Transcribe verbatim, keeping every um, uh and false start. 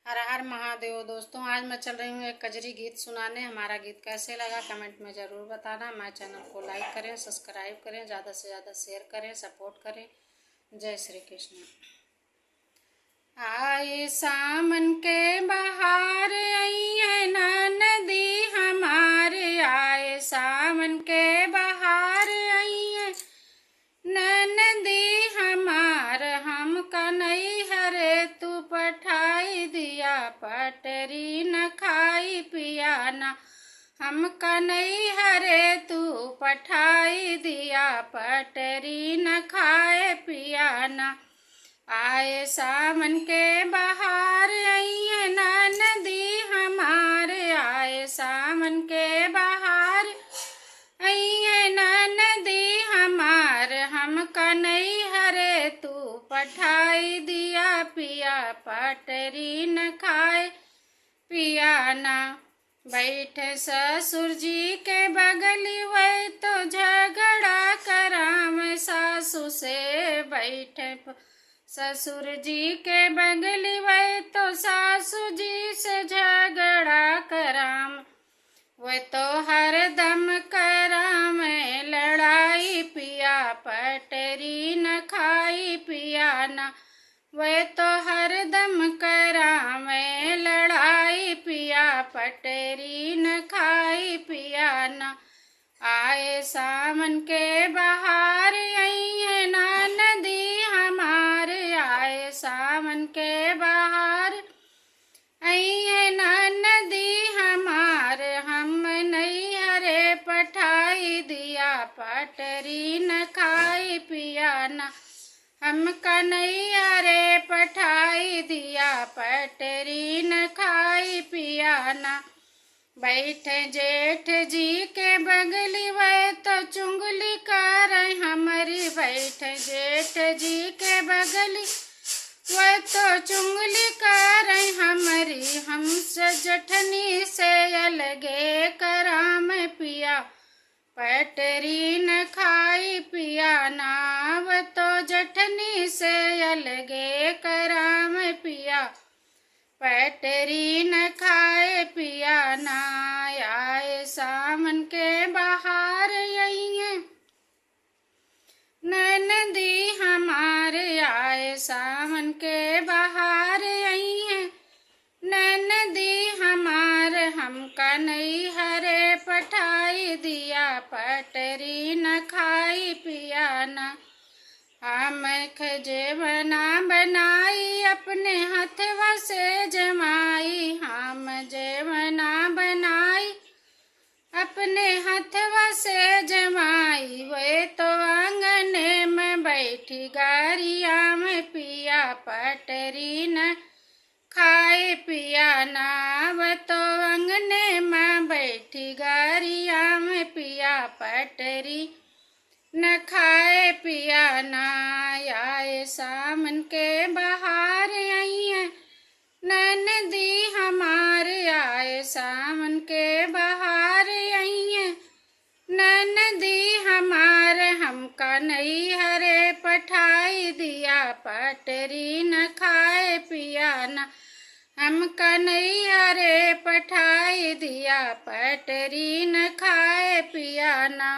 हर हर महादेव। दोस्तों, आज मैं चल रही हूँ एक कजरी गीत सुनाने। हमारा गीत कैसे लगा, comment में ज़रूर बताना। हमारे channel को like करें, subscribe करें, ज़्यादा से ज़्यादा share करें, support करें। जय श्री कृष्ण। आए सावन के बहार, अइहे ननदी हमार, आए सावन के बहार, अइहे ननदी हमार, हमका नैहरे तू पठाई दिया, पटरी न खाई पिया ना। हमका नैहरे तू पठाई दिया, पटरी न खाए पिया ना। आए सावन के बहार, अइहे ननदी हमार, आए सावन के बहार, अइहे ननदी हमार, हमका नैहरे तू पठाई दिया पिया, पटरी न खाए पिया ना। बैठ ससुर जी के बगली, वै तो झगड़ा कराम सासू से। बैठ ससुर जी के बगली, वै तो सासू जी से झगड़ा कराम। वै तो हरदम कराम लड़ाई पिया, पटरी न खाई पिया ना। वै तो हरदम कराम लड़ाई पिया, पटरी न खाई पिया ना। आए सावन के बहार, अइहे ननदी हमार, आए सावन के बहार, अइहे ननदी हमार, हम नैहरे पठाई दिया, पटरी न खाई पिया ना। हमका नैहरे पठाई दिया, पटरी न खाई पिया ना। बैठ जेठ जी के बगली, वै तो चुंगली करे हमरी। बैठ जेठ जी के बगली, वै तो चुंगली करे हमरी। हमसे जेठनी से अलगे कराम पिया, पटरी न खाई पिया ना। वै तो जेठनी से अलगे कराम पिया, पटरी न खाए पिया ना। आए सावन के बहार, अइहे ननदी हमार, आए सावन के बहार, अइहे ननदी हमार, हमका नैहरे पठाई दिया, पटरी न खाई पिया ना। हम खजेवना बनाई अपने हथवा से जमाई, हम जेवना बनाई अपने हथवा से जमाई। वै तो आंगने में बैठी गारी आम पिया, पटरी न खाए पिया ना। वै तो आंगने में बैठी गारी आम पिया, पटरी न खाए पिया ना। आए सावन के बहार, अइहे ननदी हमार, आए सावन के बहार, अइहे ननदी हमार, हमका नैहरे पठाई दिया, पटरी न खाए पिया ना। हमका नैहरे पठाई दिया, पटरी न खाए पिया ना।